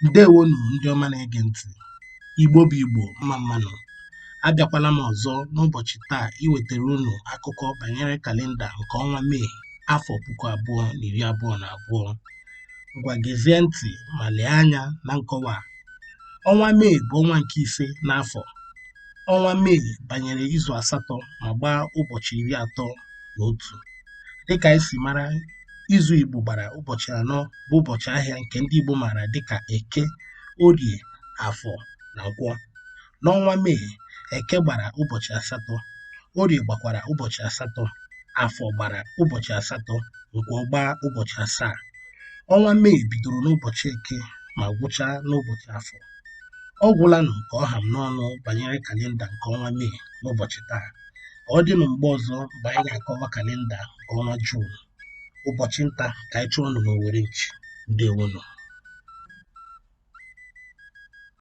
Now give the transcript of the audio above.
Ndewonu ndị ọma na-ege ntị. Igbo bụ Igbo, mma mma nụ. Abịakwala m ọzọ n'ụbọchị taa iwetara unu akụkọ banyere kalenda nke ọnwa Mee afọ 2022. Ngwa gezie ntị ma lee anya na nkọwa a. Ọnwa Mee bụ ọnwa nke ise n'afọ. Ọnwa Mee banyere izu 8 ma gbaa ụbọchị 31. Dịka anyị si mara, izu Igbo gbara ụbọchị 4 bụ ụbọchị ahịa nke ndị Igbo maara dịka Eke, Orie, Afọ na Nkwọ. N'ọnwa Mee, Eke gbara ụbọchị 8, Orie gbakwara ụbọchị 8, Afọ gbara ụbọchị 8, Nkwọ gbaa ụbọchị 7. Ọnwa Mee bidoro n'ụbọchị Eke ma gwụchaa n'ụbọchị Afọ. Ọ gwụlanụ ka ọ ha m n'ọnụ banyere kalenda nke ọnwa Mee n'ụbọchị taa. Ka ọ dịnụ mgbe ọzọ mgbe anyị ga-akọwa kalenda nke ọnwa Juun. Ụbọchị nta ka anyị chụọ nụ n'Owere nchi. Ndewonụ.